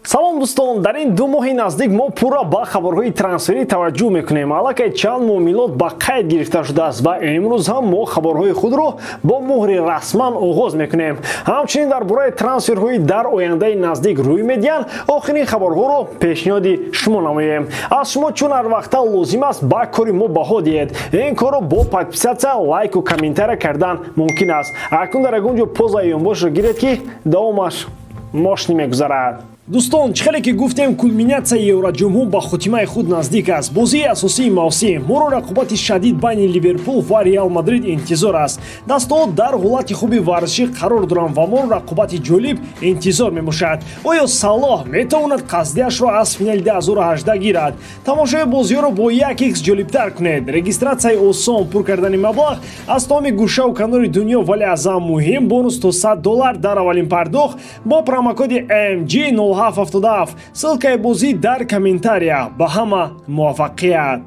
Салом дӯстон, дар ин ду моҳи наздик мо пурра ба хабарҳои трансферӣ таваҷҷӯҳ мекунем. Аллакай чанд муомилот ба қайд гирифта шудааст ва имрӯз ҳам мо хабарҳои худро бо муҳри расман оғоз мекунем. Ҳамчунин дар бораи трансферҳои дар ояндаи наздик рӯй медиҳанд, охирин хабарҳоро пешниҳоди шумо намоем. Аз шумо чун ҳар вақта лозим аст ба кори мо баҳо диҳед. Ин корро бо подписаться, лайку комментария кардан мумкин аст. Акнун дар ягон ҷо поза ёнбошро гиред, ки давомаш мошни мегузарад. Дӯстон, чӣ хеле ки гуфтем, кулминатсияи Евроҷумҳур ба хотимаи худ наздик аст. Бозии асосии мавсим моро рақобати шадид байни Ливерпул ва Реал Мадрид интизор аст. Дастаҳо дар ҳолати хуби варзишӣ қарор доранд ва моро рақобати ҷолиб интизор мебошад. Оё Салоҳ метавонад қасдиашро аз финали 2018 гирад? Тамошои бозиҳоро бо 1x ҷолибтар кунед. Регистратсияи осон, пур кардани маблағ аз тамоми гӯшаву канори дунё, вале аз ҳам муҳим бонус то $100 дар аввалин пардохт бо промокоди MG 0777. Ссылкаи бозӣ дар комментария. Ба ҳама муваффақият.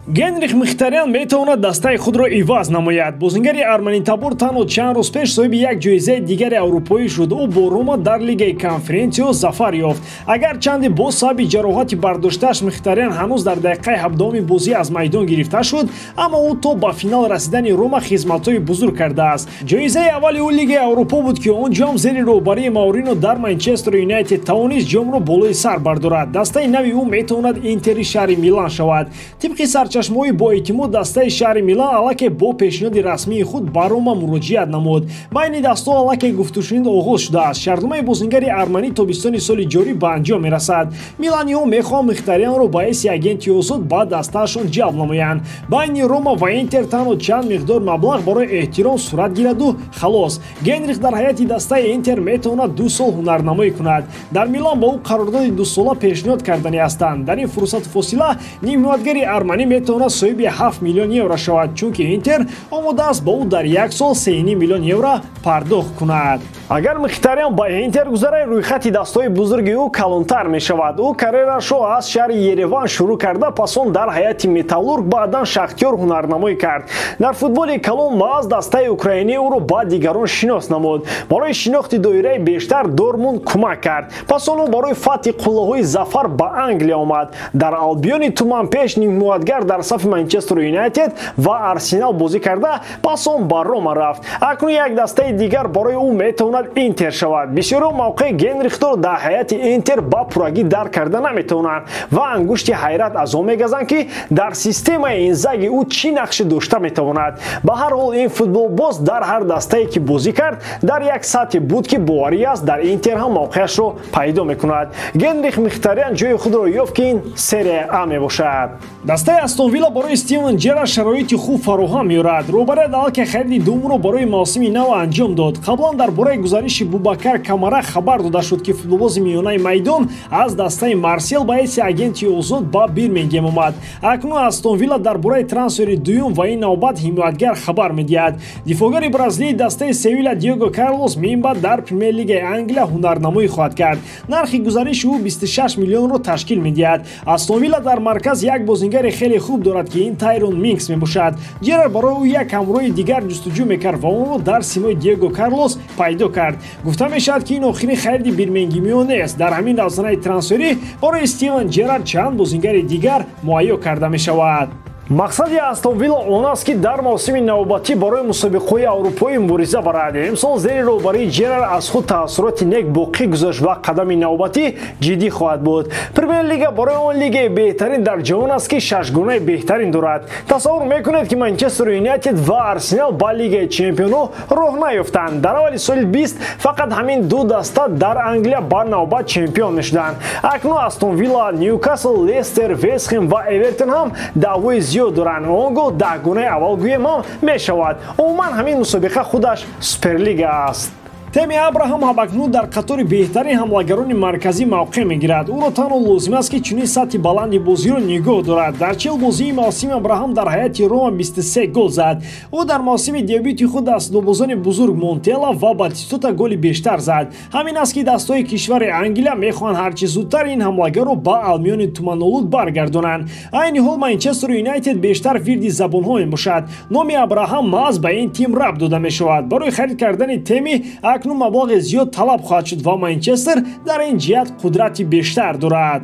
Генрих Мхитарян метавонад дастаи худро иваз намояд. Бозингари арманитабор танҳо чанд рӯз пеш соҳиби як ҷоизаи дигари аврупоӣ шуд. Ӯ бо Рома дар Лигаи Конференсиё зафар ёфт. Агарчанде бо сабаби ҷароҳати бардоштааш Мхитарян ҳанӯз дар дақиқаи 17-уми бозӣ аз майдон гирифта шуд, аммо ӯ то ба финал расидани Рома хизматҳои бузург кардааст. Ҷоизаи аввали ӯ Лигаи Аврупо буд, ки он ҷом зери роҳбарии Маорино дар Манчестер Юнайтед тавонист ҷомро болои сар бардорад. Дастаи нави ӯ метавонад Интери шаҳри Милан шавад. Тибқи сарчашмаҳои боэътимод, дастаи шаҳри Милан аллакай бо пешниҳоди расмии худ ба Рома муроҷиат намуд. Байни дастҳо аллакай гуфтушунид оғоз шудааст. Шартномаи бозингари арманӣ тобистони соли ҷорӣ ба анҷом мерасад. Миланиҳо мехоҳанд Мхитарянро ба ҳайси агенти озод ба дастаашон ҷалб намоянд. Байни Рома ва Интер танҳо чанд миқдор маблағ барои эҳтиром сурат гираду халос. Генрих дар ҳайати дастаи Интер метавонад 2 сол ҳунарнамоӣ кунад. Дар Милан ба ӯ қарордоди дусола пешниҳод карданӣ ҳастанд. Дар ин фурсату фосила нимҳимоятгари арманӣ метавонад соҳиби 7 миллион евро шавад, чунки Интер омода аст ба ӯ дар як сол 3,5 миллион евро пардохт кунад. Агар Мхитарян ба Интер гузарад, рӯйхати дастҳои бузурги ӯ калонтар мешавад. Ӯ карьерашро аз шаҳри Ереван шурӯъ карда, пас он дар ҳайати Металлург, баъдан Шахтёр ҳунарнамоӣ кард. Дар футболи калон маҳз дастаи украинӣ ӯро ба дигарон шинос намуд. Барои шинохти доираи бештар Дортмунд кӯмак кард. Пас он ӯ барои фатҳи қуллаҳои зафар ба Англия омад. Дар Албиони туманпеш нимҳимоятгар дар сафи Манчестер Юнайтед ва Арсенал бозӣ карда, пас он ба Рома рафт. Акнун як дастаи дигар барои ӯ метавонад Интер шавад. Бисёриҳо мавқеи Генрихро дар ҳайати Интер ба пуррагӣ дарк карда наметавонанд ва ангушти ҳайрат аз он мегазанд, ки дар системаи Инзаги ӯ чӣ нақше дошта метавонад. Ба ҳар ҳол, ин футболбоз дар ҳар дастае ки бозӣ кард, дар як сатҳе буд, ки боварӣ аст дар Интер ҳам мавқеашро пайдо мекунад. Генрих Мхитарян ҷои худро ёфт, ки ин Серия А мебошад. Дастаи Астон Вилла барои Стивен Джерард шароити хуб фароҳам меорад. Роҳбарият аллакай хариди думро барои мавсими нав анҷом дод. Қаблан дар бораи гузариши Бубакар Камара хабар дода шуд, ки футболбози миёнаи майдон аз дастаи Марсел ба ҳайси агенти озод ба Бирмингем омад. Акнун Астон Вилла дар бораи трансфери дуюм ва ин навбат ҳимоятгар хабар медиҳад. Дифоъгари бразилии дастаи Севилла Диего Карлос минбаъд дар Премер-лигаи Англия ҳунарнамоӣ хоҳад кард. Нархи гузариши ӯ 26 миллионро ташкил медиҳад. Астон Вилла дар марказ як бозингари хеле хуб дорад, ки ин Тайрон Минкс мебошад. Джерард барои ӯ як ҳамроҳи дигар ҷустуҷӯ мекард ва онро дар симои Диего Карлос пайдо кард. Гуфта мешавад, ки ин охирин хариди бирмингемиё нест. Дар ҳамин равзанаи трансферӣ барои Стивен Джерард чанд бозингари дигар муҳайё карда мешавад. Мақсади Астон Вилла он аст, ки дар мавсими навбатӣ барои мусобиқаҳои аврупоӣ мубориза барад. Имсол зери роҳбарии Джерард аз худ таассуроти нек боқӣ гузошт ва қадами навбатӣ ҷиддӣ хоҳад буд. Премер-лига барои он лигаи беҳтарин дар ҷаҳон аст, ки шашгунаи беҳтарин дорад. Тасаввур мекунед, ки Манчестер Юнайтед ва Арсенал ба Лигаи Чемпионҳо роҳ наёфтанд. Дар аввали соли 20 фақат ҳамин ду даста дар Англия ба навбат чемпион мешуданд. Акнун Астон Вилла, Ньюкасл, Лестер, Вестхем ва Эвертон ҳам даъвои зиёд доранд. Он гоҳ даҳгунаи аввал гӯем ҳам мешавад. Умуман ҳамин мусобиқа худаш Суперлига аст. Теми Абраҳам ҳабакнун дар қатори беҳтарин ҳамлагарони марказӣ мавқеъ мегирад. Ӯро танҳо лозим аст, ки чунин сатҳи баланди бозиро нигоҳ дорад. Дар 40 бозии мавсим Абраҳам дар ҳайати Рома 23 гол зад. Ӯ дар мавсими дебюти худ аз футболбозони бузург Монтела ва Батистота голи бештар зад. Ҳамин аст, ки дастҳои кишвари Англия мехоҳанд ҳарчи зудтар ин ҳамлагарро ба алмиёни туманолуд баргардонанд. Айни ҳол Манчестер Юнайтед бештар вирди забонҳо мебошад. Номи Абраҳам маҳз ба ин тим рабт дода мешавад. Барои харид кардани Теми Акнун маблағи зиёд талаб хоҳад шуд ва Манчестер дар ин ҷиҳат қудрати бештар дорад.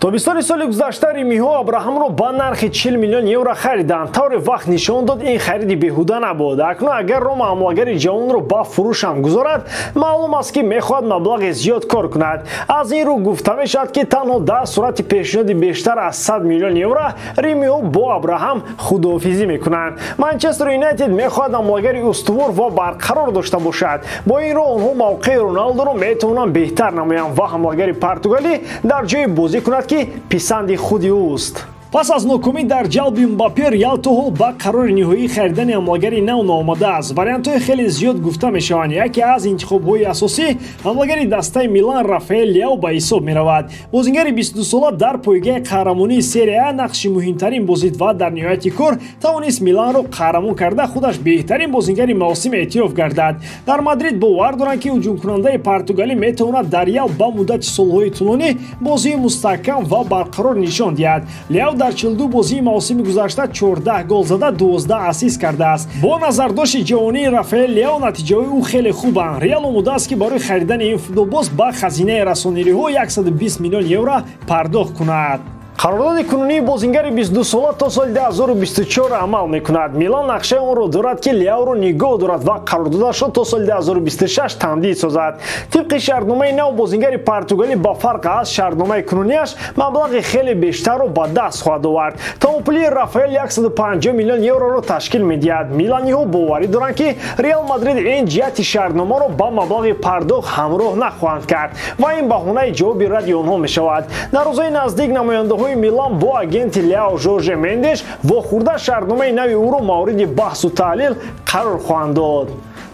Тобистони соли гузашта римиҳо Абраҳамро ба нархи 40 миллион евро хариданд. Тавре вақт нишон дод, ин хариди беҳуда набуд. Акнун агар Рома ҳамлагари ҷавонро ба фурӯш ҳам гузорад, маълум аст, ки мехоҳад маблағи зиёд кор кунад. Аз ин рӯ гуфта мешавад, ки танҳо дар сурати пешниҳоди бештар аз 100 миллион евро римиҳо бо Абраҳам худоҳофизӣ мекунанд. Манчестер Юнайтед мехоҳад ҳамлагари устувор ва барқарор дошта бошад. Бо ин роҳ онҳо мавқеи Роналдоро метавонанд беҳтар намоянд ва ҳамлагари португалӣ дар ҷое бозӣ кунад, ки писанди худи ӯст. Пас аз нокомӣ дар ҷалби Мбаппе, Реал то ҳол ба қарори ниҳоии харидани ҳамлагари нав наомадааст. Вариантҳои хеле зиёд гуфта мешаванд. Яке аз интихобҳои асосӣ ҳамлагари дастаи Милан Рафаэл Ляо ба ҳисоб меравад. Бозингари 22сола дар пойгаи қаҳрамонии Серия А нақши муҳимтарин бозид ва дар ниҳояти кор тавонист Миланро қаҳрамон карда худаш беҳтарин бозингари мавсим эътироф гардад. Дар Мадрид бовар доранд, ки ҳуҷумкунандаи португалӣ метавонад дар Реал ба муддати солҳои тӯлонӣ бозии мустаҳкам ва барқарор нишон диҳад. Ляо дар 42 бозии мавсими гузашта 14 гол зада 12 ассист кардааст. Бо назардошти ҷавонии Рафаэл Ляо натиҷаҳои ӯ хеле хубанд. Реал омодааст, ки барои харидани ин футболбоз ба хазинаи расонириҳо 120 миллион евро пардохт кунад. Қарордоди кунунии бозингари 22сола то соли 2024 амал мекунад. Милан нақшаи онро дорад, ки Ляоро нигоҳ дорад ва қарордодашро то соли 2026 тамдид созад. Тибқи шартномаи нав бозингари португалӣ ба фарқ аз шартномаи кунунияш маблағи хеле бештарро ба даст хоҳад овард. Тамопулии Рафаэл 150 миллион евроро ташкил медиҳад. Миланиҳо боварӣ доранд, ки Реал Мадрид ин ҷиҳати шартномаро ба маблағи пардохт ҳамроҳ нахоҳанд кард ва ин баҳонаи ҷавоби радди онҳо мешавад. Дар рӯзҳои наздик намояндаҳои Милан бо агенти Ляо Жорже Мендеш вохӯрда шартномаи нави ӯро мавриди баҳсу таҳлил қарор хоҳанд дод.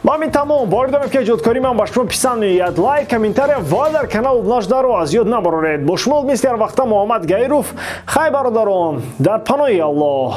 Ба ҳамин тамом. Боварӣ дорам, ки эҷодкории ман ба шумо писанд меояд. Лайк, комментария ва дар канал обуна шударо аз ёд набароред. Бо шумо мисли ҳар вақта Муҳаммад Гаиров. Хай, бародарон, дар паноҳи Аллоҳ.